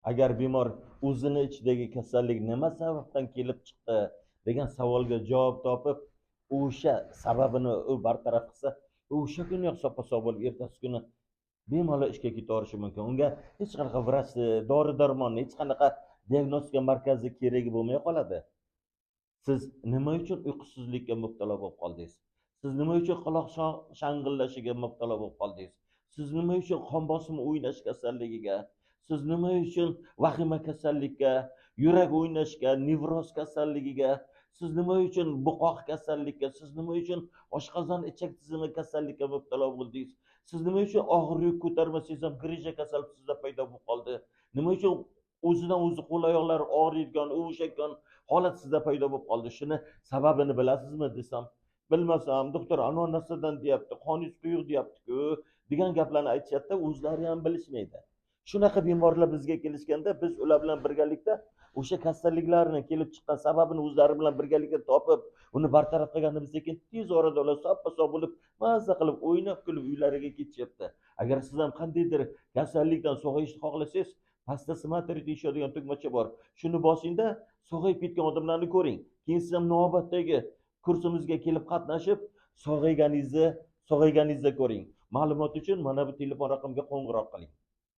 Agar bemor o'zini ichidagi kasallik nima sababdan kelib chiqdi degan savolga javob topib, o'sha sababini u bartaraf qilsa, u o'sha kuniyoq soppa sog' bo'lib, ertasi kuni bemalol ishga ketaverishi mumkin. Unga hech qanaqa vrach, dori darmonni, hech qanaqa diagnostika markazi keragi bo'lmay qoladi. Siz nima uchun uyqusizlikka mubtalo bo'lib qoldingiz? Siz nima uchun quloq shang'illashiga mubtalo bo'lib qoldingiz? Siz nima uchun qon bosimi o'ynash kasalligiga, siz nima uchun vahima kasallikka, yurak o'ynashga, nevroz kasalligiga, siz nima uchun bo'qoq kasallikka, siz nima uchun oshqozon ichak tizimi kasallikka mubtalo bo'ldingiz? Siz nima uchun og'ir yuk ko'tarmasangiz ham grija kasali sizda paydo bo'lib qoldi? Nima uchun o'zidan o'zi qo'l oyoqlari og'riydigan, uvishayotgan holat sizda paydo bo'lib qoldi? Shuni sababini bilasizmi desam, bilmasam, doktor, anov narsadan deyapti, qoningiz quyuq deyapti-ku degan gaplarni aytishyapti, o'zlari ham bilishmaydi. Shunaqa bemorlar bizga kelishganda, biz ular bilan birgalikda o'sha kasalliklarni kelib chiqqan sababini o'zlari bilan birgalikda topib, uni bartaraf qilganimizdan keyin tez orada ular soppa sog' bo'lib, mazza qilib o'ynab kulib uylariga ketishyapti. Agar siz ham qandaydir kasallikdan sog'ayishni xohlasangiz, pastda "Смотреть еще" degan tugmacha bor. Shuni bosingda, sog'ayib ketgan odamlarni ko'ring. Keyin siz ham navbatdagi kursimizga kelib qatnashib, sog'ayganingizni ko'ring. Ma'lumot uchun mana bu telefon raqamga qo'ng'iroq qiling.